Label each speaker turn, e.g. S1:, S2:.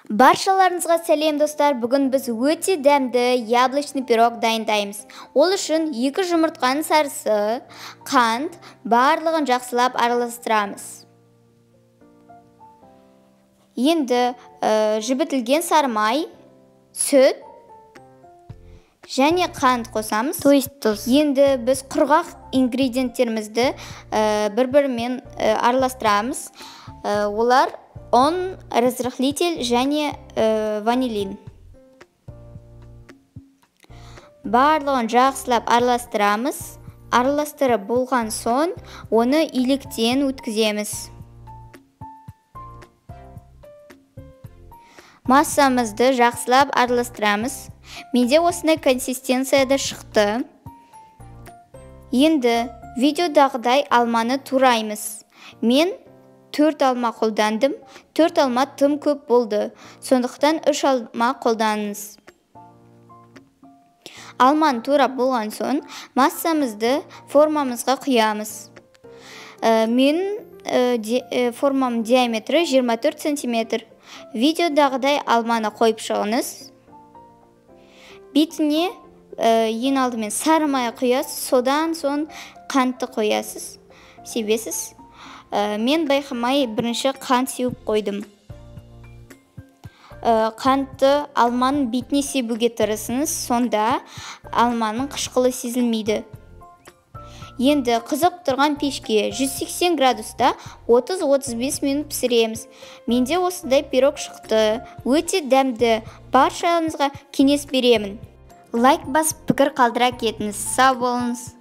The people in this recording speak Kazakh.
S1: Баршаларыңызға сәлем, достар! Бүгін біз өте дәмді яблочный пирог дайындаймыз. Ол үшін 2 жұмыртқаның сарысы, қант, барлығын жақсылап араластырамыз. Енді жібітілген сары май, сүт және қант қосамыз.
S2: То есть тұз.
S1: Енді біз құрғақ ингредиенттерімізді бір-бірімен араластырамыз. Олар ұн, разрыхлитель және ванилин. Барлығын жақсылап араластырамыз. Араластырып болған соң, оны илектен өткіземіз. Массамызды жақсылап араластырамыз. Менде осындай консистенцияда шықты. Енді видеодағыдай алманы тураймыз. Мен 4 алма қолдандым. 4 алма тым көп болды. Сондықтан 3 алма қолданыңыз. Алманы турап болған соң, массамызды формамызға құямыз. Менің формам диаметрі 24 сантиметр. Видеодағыдай алманы қойып шығыңыз. Бетіне ең алдымен сары май құясыз, содан соң қантты қоясыз, себесіз. Мен байқамай бірінші қант сеуіп қойдым. Қантты алманың бетіне себуге тырысыңыз, сонда алманың қышқылы сезілмейді. Енді қызып тұрған пешке 180 градуста 30-35 минут пісіреміз. Менде осындай пирог шықты. Өте дәмді. Баршаңызға кеңес беремін. Лайк басып пікір қалдыра кетіңіз. Сау болыңыз.